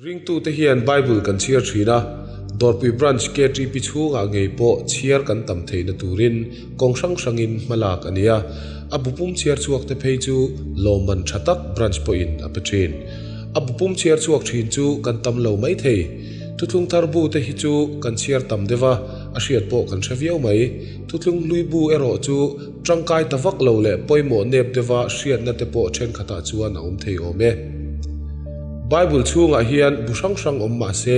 Ringtute hian Bible kan chhiar thin a, Dawrpui Branch KTP chhungah ngei pawh chhiar kan tam theihna turin kawng hrang hrangin hma lak a ni a, a bu pum chhiar chhuak te phei chu lawmman tha tak branch pawhin a pe thin. A bu pum chhiar chhuak thin chu kan tam lo mai thei. Thuthlung thar bu te hi chu kan chhiar tam deuh a, a hriat pawh kan hre viau mai. Thuthlung hlui bu erawh chu tangkai ta vak lo leh pawimawh nep deuha hriatna te pawh thenkhatah chuan a awm thei awm e. Bible chhungah hian bu hrang hrang awm mah se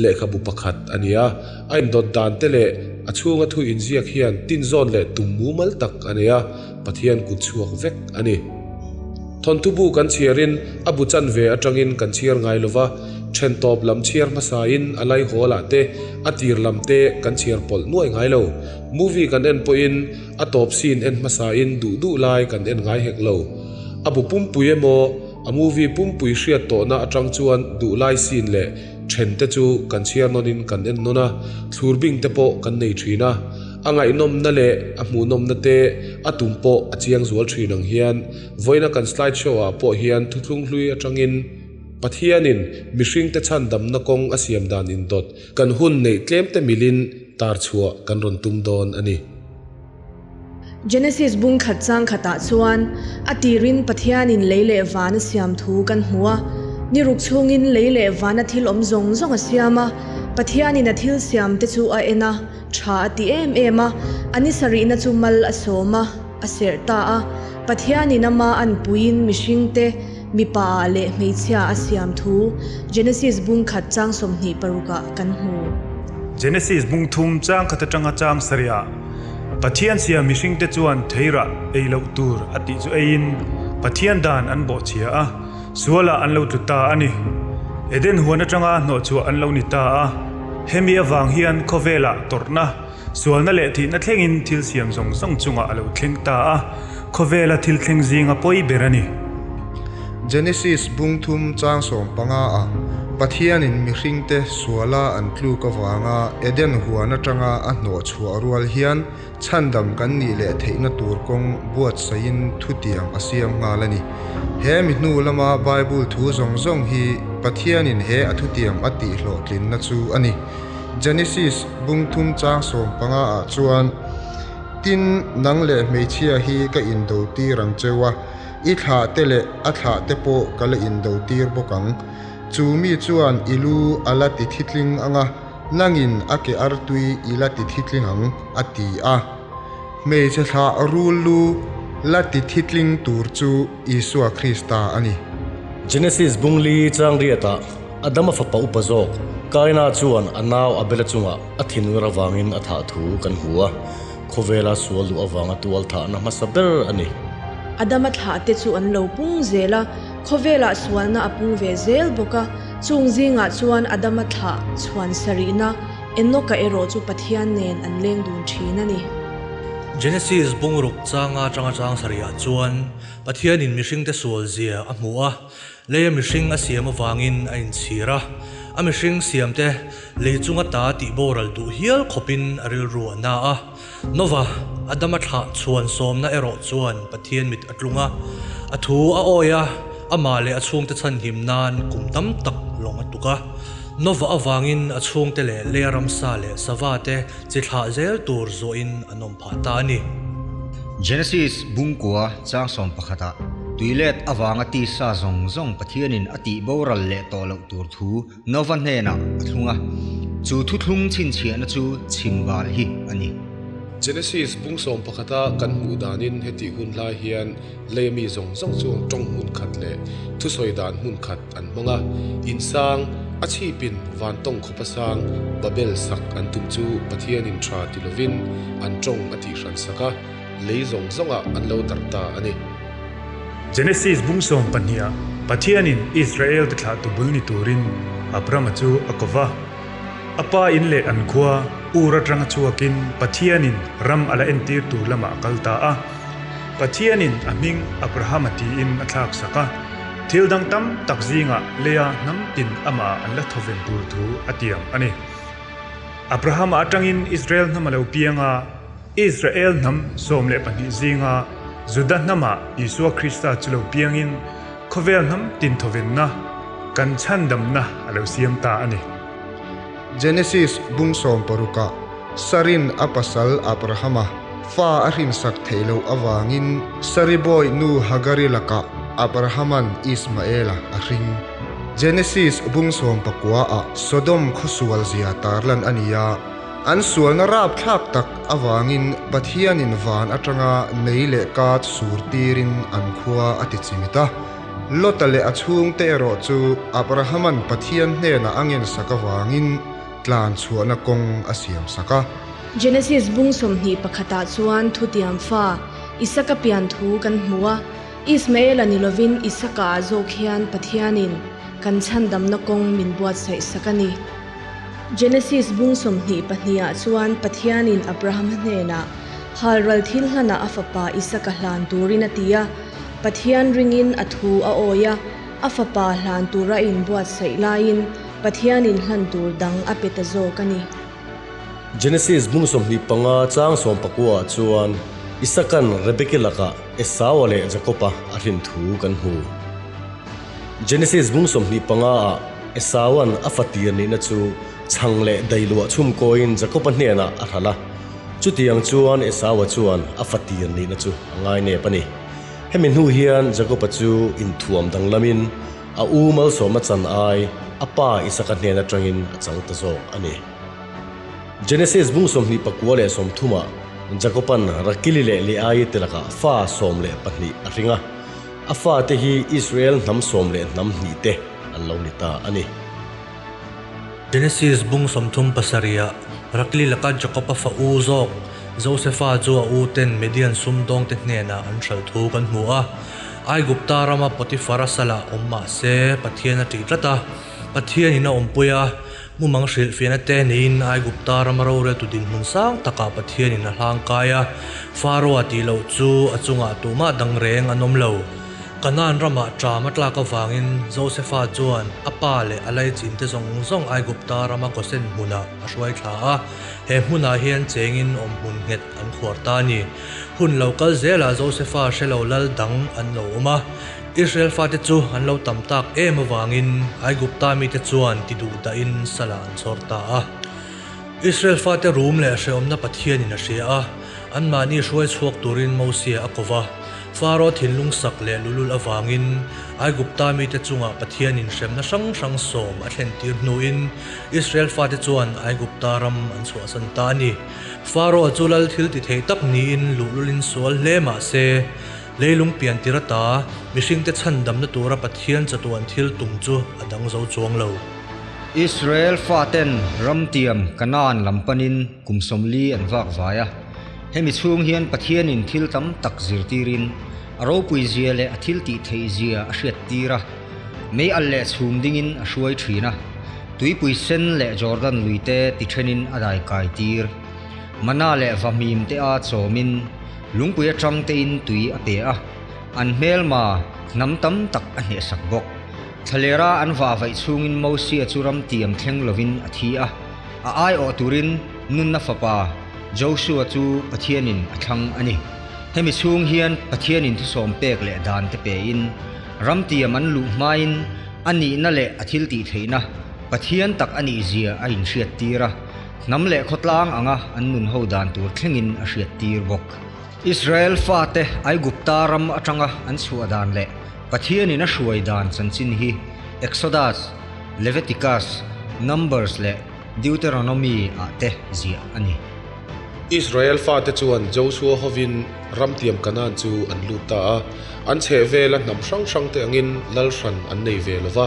lehkhabu pakhat a ni a, a indawt dan te leh a chhunga thu inziak hian tinzawn leh tum mumal tak a nei a, Pathian kut chhuak vek a ni. Thawnthu bu kan chhiarin a bu chanve atangin kan chhiar ngai lova, then tawp lam chhiar hmasain a laihawl-ah te a tir lam te kan chhiar pawlh nuai ngai lo. Movie kan en pawhin a tawp scene en hmasain duh duh lai kan en ngai hek lo. A bu pumpui emaw a movie pumpui hriat tawhna atang chuan duh lai scene leh then te chu kan chhiar nawnin kan en nawn a, thlur bing te pawh kan nei thin a. A ngaihnawmna leh a hmuhnawmna te a tum pawh a chiang zual thin ang hian vawiina kan slide show ah pawh hian thuthlung hlui atangin Pathianin mihringte chhandamna kawng a siam dan indawt kan hun neih tlem te milin tar chhuah kan rawn tum dawn a ni. Genesis bung khat chang khatah chuan a tirin Pathianin lei leh van a siam thu kan hmu a. Ni ruk chhungin lei leh vana thil awm zawng zawng a siam a, Pathianin a thil siam te chu a en a, tha a ti em em a, a ni sarihna chu mal a sawm a, a serh ta a. Pathianin ama anpuiin mihringte mipa ah leh hmeichhia a siam thu Genesis bung khat chang 26 ah kan hmu. Genesis bung thum chang khat atanga chang sarih ah Pathian siam mihringte chuan theirah ei loh tur a tih chu eiin Pathian dan an bawhchhia a, sualah an lo tlu ta a ni. Eden huan atanga hnawhchhuah an lo ni ta a. Hemi avang hian khawvelah tawrhna, sualna leh thihna thlengin thil siam zawng zawng chungah a lo thleng ta a, khawvela thil thleng zinga pawi ber a ni. Genesis bung thum chang 15 ah Pathianin mihringte suala an tluk avanga Eden huan atanga a hnawhchhuah rual hian chhandam kan nih leh theihna tur kawng buatsaihin thutiam a siam nghal a ni. He mi hnu lama Bible thu zawng zawng hi Pathianin he a thutiam a tihhlawhtlinna chu a ni. Genesis bung thum chang 15 ah chuan, Tin, nang leh hmeichhia hi ka indo tir ang cheu a, I thlah te leh a thlah te pawh ka la indo tir bawk ang. Chu mi chuan i lu a la ti thitling ang a, nangin a ke artui i la ti thitling ang, a ti a. Hmeichhe thlah rul lu la ti thitling tur chu Isua Krista a ni. Genesis bungli chang riatah Adama fapa upa zawk Kaina chuan a nau Abela chungah a thinur avangin a thah thu kan hmu a. Khawvela sual duh avanga tual thahna hmasa ber a ni. Adama thlah te chu an lo pung zel a, khawvelah sualna a pung ve zel bawk a, chung zingah chuan Adama thlah chhuan sarihna Enoka erawh chu Pathian nen an leng dun thin a ni. Genesis bungruk changa atanga chang sarihah chuan Pathianin mihringte sual zia a hmu a, Leia mihring a siam avangin a inchhir a, a mihring siamte lei chunga ta tih boral duh hial khawpin a rilru a na a. Nova, Adama thlah chhuan sawmna erawh chuan Pathian mit a tlung a, a thu a awi a, amah leh a chhungte chhanhim nan kum tam tak lawng a tuk a. Nova avangin a chhungte leh leia ramsa leh sava te chi thlah zel tur zawhin an awm phah ta a ni. Genesis bungkua chang 11 ah tuilet avanga tisa zawng zawng Pathianin a tih boral leh tawh loh tur thu Nova hnenah a thlung a, chu thuthlung chhinchhiahna chu chhimbal hi a ni. Genesis bung 11 a kan hmuh danin hetih hun lai hian lei ami zawng zawng chuan tawng hmun khat leh thusawi dan hmun khat an hmang a, insang a chhipin van tawng khawpa sang Babel sak an tum chu Pathianin tha ti lovin an tawng a tihhran sak a, lei zawng zawngah an lo darh ta a ni. Genesis bung 12 ah Pathianin Israel te thlahtu bul ni turin Abrama chu a ko va. A pa in leh an khua Ur atanga chhuakin Pathianin ram a la entir tur lamah a kal ta a. Pathianin a hming Abrahama tiin a thlak sak a. Thil dang tam tak zingah leia hnam tin amah an la thawven tur thu a tiam a ni. Abrahama atangin Israel hnam a lo piang a, Israel hnam 12 zinga Juda hnamah Isua Krista chu lo piangin khawvel hnam tin thawvenna. kan chhandamna a lo siam ta a ni. Genesis bung sawmparukah Sarin a pasal Abrahama fa a hrinsak theih loh avangin Sari bawi nu Hagari lakah Abrahaman Ismaela a hring. Genesis bung sawmpakuaah Sodom khawsual zia tarlan a ni a, an sualna rapthlak tak avangin Pathianin van atanga mei leh kat sur tirin an khua a ti chimit a. Lota leh a chhungte erawh chu Abrahaman Pathian hnenah a ngensak avangin tlan chhuahna kawng a siamsak a. Genesis bung 21ah chuan thutiam fa Isaka pian thu kan hmu a, Ismaela ni lovin Isaka ah zawk hian Pathianin kan chhandamna kawng min buatsaih sak a ni. Genesis bung 22ah chuan Pathianin Abrahama hnenah halral thil hlanah a fapa Isaka hlan turin a ti a, Pathian ringin a thu a awi a, a fapa hlan tura inbuatsaih laiin Pathianin hlan tur dang a pe ta zawk a ni. Genesis bung 25 chang 19 ah chuan Isakan Rebeki lakah Esaua leh Jakoba a hrin thu kan hmu. Genesis bung 25 ah Esauan a fatir nihna chu chhang leh dailuah chhumkawiin Jakoba hnenah a hralh a. Chutiang chuan Esaua chuan a fatir nihna chu a ngai nep a ni. Hemi hnu hian Jakoba chu inthuam danglamin a u malsawmna chan ai a pa Isaka hnen atangin a chang ta zawk a ni. Genesis bung 29 leh 30ah Jakoban Rakili leh Leai te lakah fa 12 a hring a, a fate hi Israel hnam sawm leh hnam hnih te an lo ni ta a ni. Genesis bung 37ah Rakili laka Jakob-a fa u zawk Josefa chu a u ten Midian sumdawngte hnenah an hralh thu kan hmu a. Aigupta rama Potifara salah awm mah se Pathian a ṭih tlat a, Pathianin a awmpui a, mumang hrilhfiahna te neiin Aigupta rama roreltu dinhmun sang takah Pathianin a hlangkai a, Pharaoh-a tih loh chu a chungah tumah dang reng an awm lo. Kanaan ramah ṭam a tlak avangin Josefa chuan a pa leh a laichin te zawng zawng Aigupta rama Gosen hmunah a hruai thla a, he hmunah hian chengin awm hmun nghet an khuar ta a ni. Hun lo kal zelah Josefa hre lo lal dang an lo awm a, Israel fate chu an lo tam tak em avangin Aigupta mite chuan ti duh dahin salah an chhawr ta a. Israel fate rum leh hrehawmna Pathianin a hria a, anmahni hruai chhuak turin Mosia a ko va. Faro thinlung sak leh lulul avangin Aigupta mite chungah Pathianin hremna hrang hrang sawm a thlentir hnuin Israel fate chuan Aigupta ram an chhuahsan ta a ni. Faro chu lal thil ti thei tak niin luhlulin sual hle mah se, leilung pian tir ata mihringte chhandamna tura Pathian chatuan thil tum chu a dang zo chuang lo. Israel faten ramtiam Kanaan lam panin kum 40 an vak vai a. Hemi chhung hian Pathianin thil tam tak zirtirin a ropui zia leh a thil tih theih zia a hriat tir a, mei alh leh chhum dingin a hruai thin a, tuipui sen leh Jordan lui te ti thenin a dai kai tir. Mana leh vahmim te a chawmin lungpui atang tein tui a pe a, an hmelma hnam tam tak a hnehsak bawk. Thlalera an vah vaih chhungin Mosia chu ram tiam thleng lovin a thi a, a aiawh turin nunna fapa Joshua chu Pathianin a thlang a ni. Hemi chhung hian Pathianin thusawm pek leh dan te pein, ram tiam an luh hmain a nihna leh a thil tih theihna Pathian tak a nih zia a inhriat tir a, hnam leh khawtlang anga an nun ho dan tur thlengin a hriat tir bawk. Israel fate Aigupta ram atanga an chhuah dan leh Pathianin a hruai dan chanchin hi Exodus, Leviticus, Numbers leh Deuteronomy ah te ziah a ni. Israel fate chuan Joshua hovin ramtiam Kanaan chu an lut ta a, an chhehvela hnam hrang hrangte angin lal hran an nei ve lo va,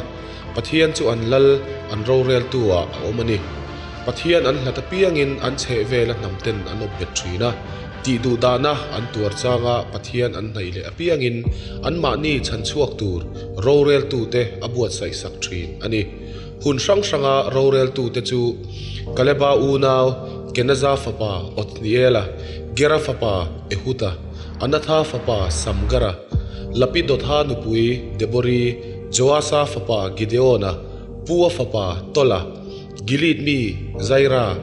Pathian chu an lal, an roreltu ah a awm a ni. Pathian an hlat apiangin an chhehvela hnamten an awp bet thin a, tih duhdahna an tuar changa Pathian an hnaih leh apiangin anmahni chhanchhuak tur roreltute a buatsaih sak thin a ni. Hun hrang hranga roreltute chu Kaleba unau Kenaza fapa Othniela, Gera fapa Ehuda, Anatha fapa Samgara, Lapidotha nupui Debori, Joasa fapa Gideona, Pua fapa Tola, Gilead mi Zaira,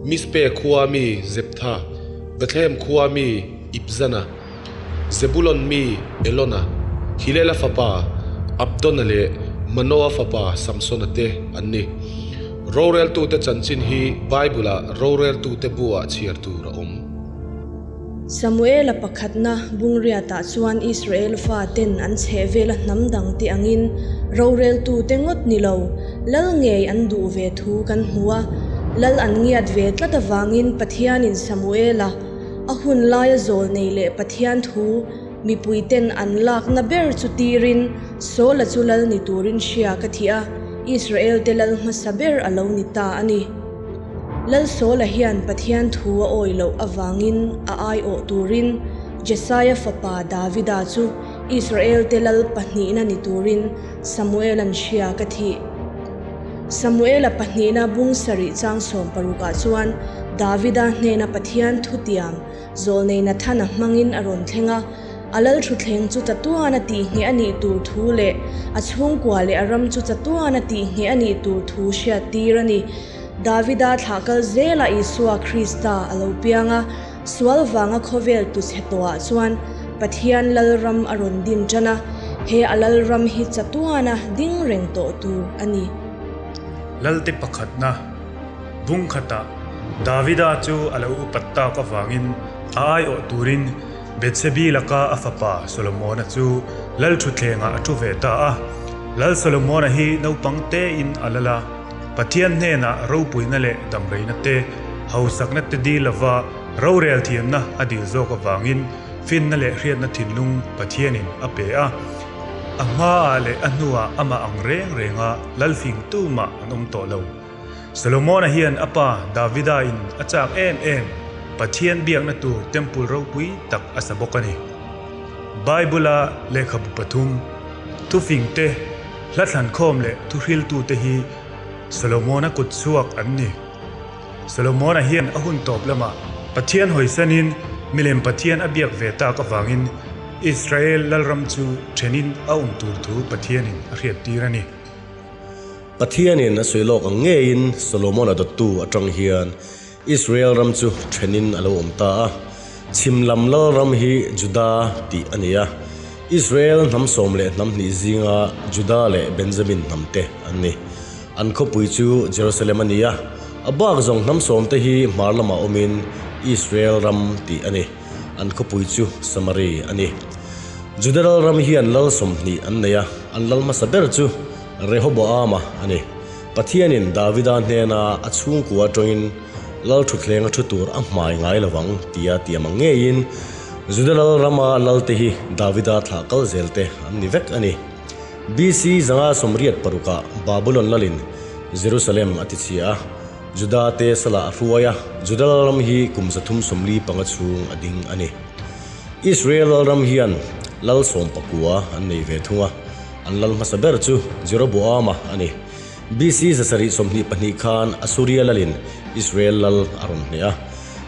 Mizpe khua mi Zeptha, Bethlehem khua mi Ibzana, Zebulon mi Elona, Hilela fapa Abdona leh Manoa fapa Samsona te an ni. Roreltute chanchin hi Bible-ah Roreltute bu-ah chhiar tur a awm. Samuela pakhatna bungriatah chuan Israel faten an chhehvela hnam dangte angin roreltute ngawt ni lo, lal ngei an duh ve thu kan hmu a. Lal an ngiat ve tlat avangin Pathianin Samuela a hun laia zawl nei leh Pathian thu mipuiten an lakna ber chu tirin Saula chu lal ni turin hria ka thih a, Israelte lal hmasa ber a lo ni ta a ni. Lal Saula hian Pathian thu a awi loh avangin a aiawh turin Jesaia fapa Davida chu Israelte lal pahnihna ni turin Samuela'n hria ka thih. Samuela pahnihna bung sarih chang sawm parukah chuan Davida hnena Pathian thutiam zawlnei Nathana hmangin a rawn thleng a, a lal thuthleng chu chatuan a tihngheh a nih tur thu leh a chhungkua leh a ram chu chatuan a tihngheh a nih tur thu hriattir a ni. Davida thlah kal zela Isua Krista a lo piang a, sual vanga khawvel tu chhe tawhah chuan Pathian Lalram a rawn din tan a, he a Lalram hi chatuana ding reng tawh tur a ni. Lalte pakhatna bung khatah Davida chu a lo upat tak avangin a aiawh turin Bethsebi laka a fapa Solomona chu lal thutthlengah a thu ve ta a. Lal Solomona hi naupang tein a lal a, Pathian hnenah ropuina leh damreina te, hausakna te dil lova rorel thiamna a dil zawk avangin finna leh hriatna thinlung Pathianin a pe a. A hmaah leh a hnuah amah ang reng renga lal fing tumah an awm tawh lo. Solomona hian a pa Davida in a chak em em Pathian biakna tur temple ropui tak a sa bawk a ni. Bible-a lehkhabu pathum, thufing te, hla thlankhawm leh thuhriltute hi Solomona kut chhuak an ni. Solomona hian a hun tawp lamah Pathian hawisanin milem Pathian a biak ve tak avangin Israel lalram chu thenin a awm tur thu Pathianin a hriattir a ni. Pathianin a sawi lawk ang ngeiin Solomon-a dawttu atang hian Israel ram chu thenin a lo awm ta a. Chhim lam lal ram hi Juda tih a ni a. Israel hnam sawm leh hnam hnih zinga Juda leh Benjamin hnam te an ni. An khawpui chu Jerusalem a ni a. A bak zawng hnam sawm te hi hmar lamah awmin Israel ram tih a ni. An khawpui chu Samari a ni. Juda lal ram hian lal 20 an nei a, an lal hmasa ber chu Rehoboama a ni. Pathianin Davida hnena a chhungkua atangin lal thutthleng a thu tur a hmai ngai lo vang tia tiam ang ngeiin Juda lal rama lalte hi Davida thlah kal zel te an ni vek a ni. BC 186ah Babulon lalin Jerusalem a tichhia a, Juda te salah a hruai a, Juda lal ram hi kum 345 chhung a ding a ni. Israel lal ram hian lal 19 an nei ve thung a, An lal hmasa ber chu Jeroboama a ni. BC 722 khan Asuria lalin Israel lal a rawn hneh a.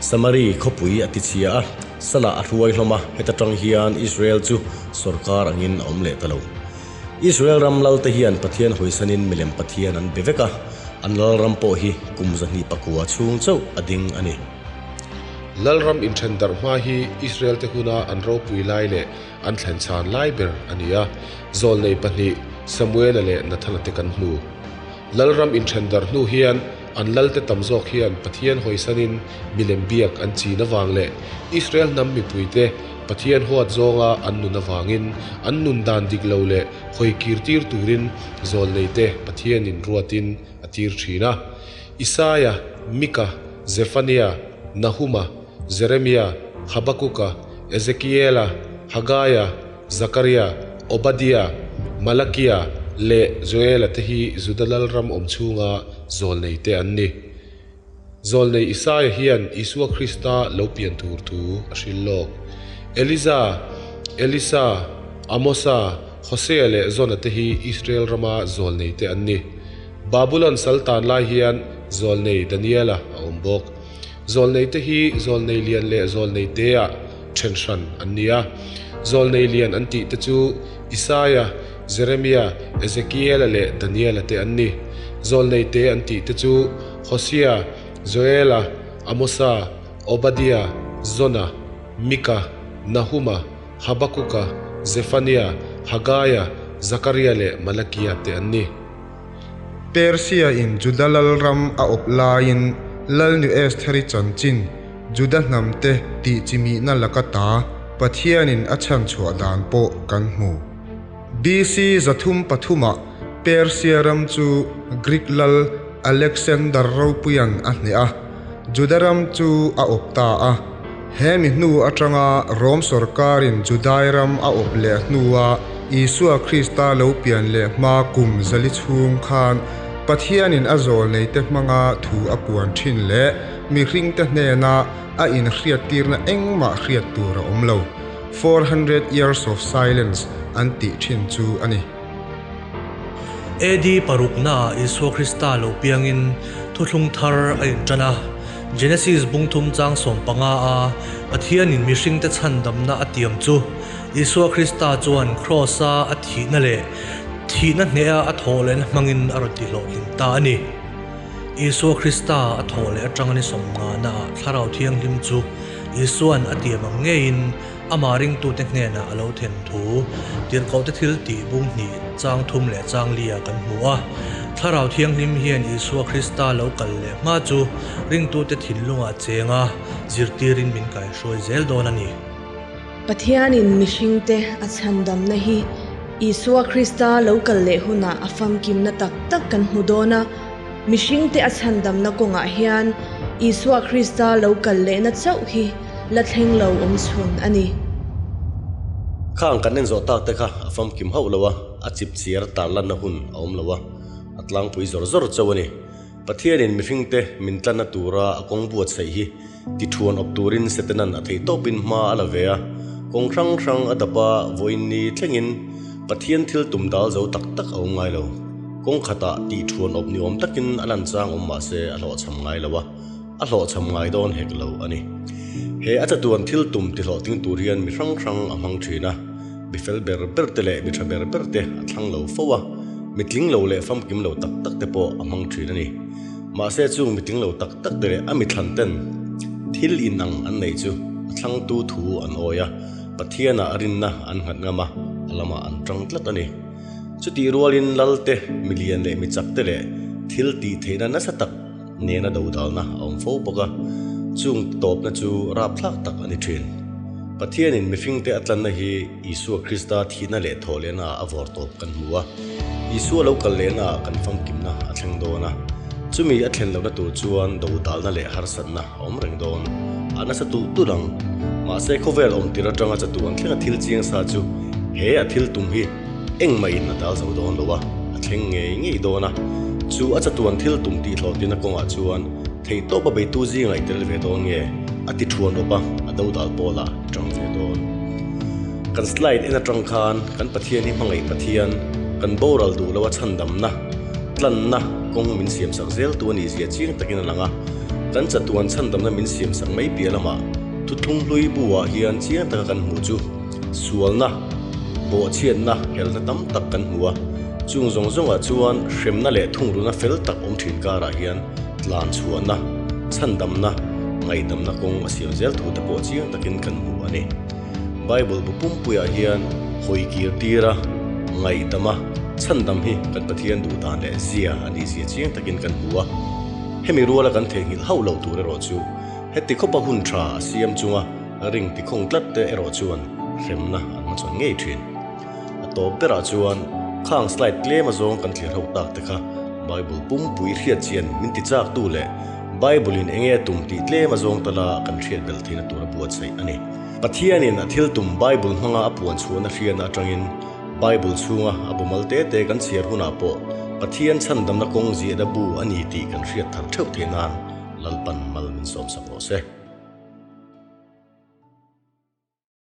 Samari khawpui a tichhia a, salah a hruai hlawm a, heta tang hian Israel chu sawrkar angin a awm leh ta lo. Israel ram lalte hian Pathian hawisanin milem pathian an be vek a, an lal ram pawh hi kum 209 chhung chauh a ding a ni. Lalram inthen darh hma hi Israel-te huna an ropui lai leh An thlen chhan lai ber a ni a, zawlnei pahnih Samuela leh Nathana te kan hmu. Lalram inthen darh hnu hian an lalte tam zawk hian Pathian hawisanin milem biak an chin avang leh Israel hnam mipuite Pathian huat zawnga an nun avangin an nun dan dik lo leh hawi kir tir turin zawlneite Pathianin ruatin a tir thin a. Isaia, Mika, Zefania, Nahuma, Jeremia, Habakuka, Ezekiela, Hagaia, Zakaria, Obadia, Malakia leh Joela te hi Juda lalram awm chhunga zawlnei te an ni. Zawlnei Isaia hian Isua Krista lo pian tur thu a hrilh lawk. Eliza, Elisa, Amosa, Hosea leh Jona te hi Israel rama zawlnei te an ni. Babulon sal tan lai hian zawlnei Daniela a awm bawk. Zawlnei te hi zawlnei lian leh zawlnei te-ah then hran an ni a. Zawlnei lian an tih te chu Isaia, Jeremia, Ezekiela leh Daniela te an ni. Zawlnei te an tih te chu Hosea, Joela, Amosa, Obadia, Jona, Mika, Nahuma, Habakuka, Zefania, Hagaia, Zakaria leh Malakia te an ni. Persia in Juda lalram a awp laiin Lalnu Estheri chanchin Juda hnamte tih chimihna laka ta Pathianin a chhanchhuah dan pawh kan hmu. BC 303 ah Persia ram chu Greek lal Alexander Ropuia'n a hneh a, Juda ram chu a awp ta a. He mi hnu atanga Rom sawrkarin Judai ram a awp leh hnua Isua Krista lo pian leh hma kum zali chhung khan Pathianin a zawlneite hmanga thu a puan thin leh mihringte hnena a inhriattirna engmah hriat tur a awm lo, 400 years of silence an tih thin chu a ni. AD paruknaah Isua Krista lo piangin thuthlung thar a inṭan a. Genesis bung thum chang 15 a Pathianin mihringte chhandamna a tiam chu Isua Krista chuan Kraws-a a thihna leh thihna hneha a thawh lehna hmangin a rawn tihlawhtling ta a ni. Isua Krista a thawh leh atanga ni sawmnganaah Thlarau Thianghlim chu Isua'n a tiam ang ngeiin Amah ringtute hnenah a lo then thu, tirhkohte thil tih bung hnih chang thum leh chang lia kan hmu a. Thlarau Thianghlim hian Isua Krista lo kal leh hma chu ringtute thinlungah cheng a, zirtirin min kaihruai zel dawn a ni. Pathianin mihringte a chhandamna hi Isua Krista lo kal leh hunah a famkimna tak tak kan hmu dawn a. Mihringte a chhandamna kawngah hian Isua Krista lo kal lehna chauh hi la thleng lo awm chhun a ni. Khang kan en zawh tak te kha a famkim hauh lo a, a chip chiar tarlanna hun a awm lo a, a tlangpui zawr zawr chauh a ni. Pathianin mihringte min tlanna tura a kawng buatsaih hi tithuan awp turin Setanan a theih tawpin hma a la ve a, kawng hrang hrang a dap a, vawiin ni thlengin Pathian thil tum dal zo tak tak a awm ngai lo. Kawng khatah tihthuan awp ni awm takin a lan chang awm mah se a hlawhchham ngai lo a, a hlawhchham ngai dawn hek lo a ni. He a chatuan thil tum tihlawhtling tur hian mi hrang hrang a hmang thin a, mi fel ber ber te leh mi tha ber ber te a thlang lo fo a, mi tling lo leh famkim lo tak tak te pawh a hmang thin a ni. Mahse chung mi tling lo tak tak te leh a mi thlan ten thil inang an neih chu a thlangtu thu an awi a, Pathianah rinna an nghat ngam a, a lamah an tang tlat a ni. Chutih rualin Lalte, milian leh michak te leh thil tih theihna nasa tak nena dodalna a awm fo bawk a, chung tawpna chu rapthlak tak a ni thin. Pathianin mihringte a tlanna hi Isua Krista thihna leh thawhlehnaah a vawr tawp kan hmu a, Isua lo kal lehnaah kan famkimna a thleng dawn a, chumi a thlen lohna tur chuan dodalna leh harsatna a awm reng dawn. A nasa tulh tulh ang. Mahse khawvel awm tir atanga chatuan thlenga thil chiang sa chu he a thil tum hi engmah in a dal zo dawn lo a, a thleng ngei ngei dawn a. Chu a chatuan thil tum tih hlawhtlina kawngah chuan theihtawp a beitu zingah i tel ve dawn nge? A ti thuan awp a, a dodal pawlah i tang ve dawn. Kan slide en atang khan kan Pathian hi hmangaih Pathian, kan boral duh lo a chhandamna, tlanna kawng min siamsak zel tu a nih zia chiang takin a lang a. Kan chatuan chhandamna min siamsak mai piah lamah thuthlung hlui buah hian chiang taka kan hmuh chu sualna, bawhchhiatna, helna tam tak kan hmu a. Chung zawng zawngah chuan hremna leh thungruna fel tak awm thin karah hian tlan chhuahna, chhandamna, ngaihdamna kawng a siam zel thu te pawh chiang takin kan hmu a ni. Bible bu pumpuiah hian hawi kir tira ngaihdama chhandam hi kan Pathian duh dan leh zia a nih zia chiang takin kan hmu a. Hemi ruala kan theihnghilh hauh loh tur erawh chu heti khawpa hun tha a siam chunga ring tikhawng tlat te erawh chuan hremna an hmachhawn ngei thin. A tawp berah chuan khang slide tlem azawng kan thlir ho tak te kha Bible pumpui hriat chian min ti chak tu leh Bible in enge a tum tih tlem azawng tala kan hriat belh theihna tur a buatsaih a ni. Pathianin a thil tum Bible hmanga a puan chhuahna hriatna atangin Bible chhunga a bumal te te kan chhiar hunah pawh Pathian chhandamna kawng ziahna bu a ni tih kan hriat thar theuh theih nan Lalpan mal min sawmsak rawh se.